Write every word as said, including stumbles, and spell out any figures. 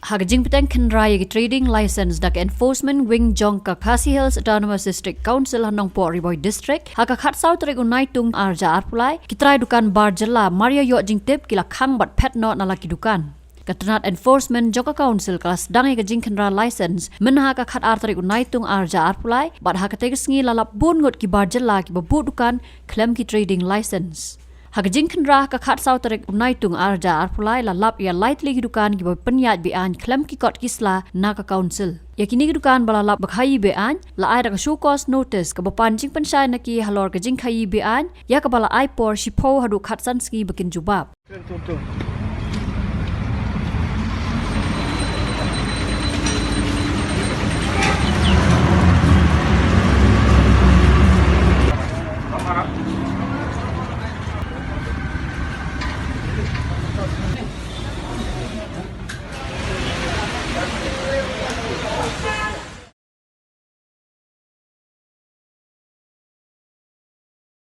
Ha ka jingpyrshang khynra ïa ki trading license da ka Enforcement Wing jong ka Khasi Hills Autonomous District Council ha Nongpoh Ri Bhoi District, ha ka khatsaw tarik u Naitung arhajar arphew lai, ki trai dukan bar jylla mar ïa ïoh jingtip ki la khang bad phet noh na la ki dukan. Ka tnat enforcement jong ka council ka la sdang ïa ka jingkhynra license mynha ka khatar tarik u Naitung arhajar arphew lai, bad ha katei ka sngi la lap bun ngut ki bar jylla kiba buh dukan khlem ki trading license. Ha ka jingkhynra ha ka khatsaw tarik u Naitung arhajar arphew lai la lap ïa lai tylli ki dukan kiba pynïaid be-aiñ khlem ki kot ki sla na ka council. Ïa kine ki dukan ba la lap ba khaïi be-aiñ la ai da ka show cause notice kaba pan jingpynshai na ki halor ka jingkhaïi be-aiñ, ïa kaba la ai por shiphew haduh khatsan sngi ba kin jubab.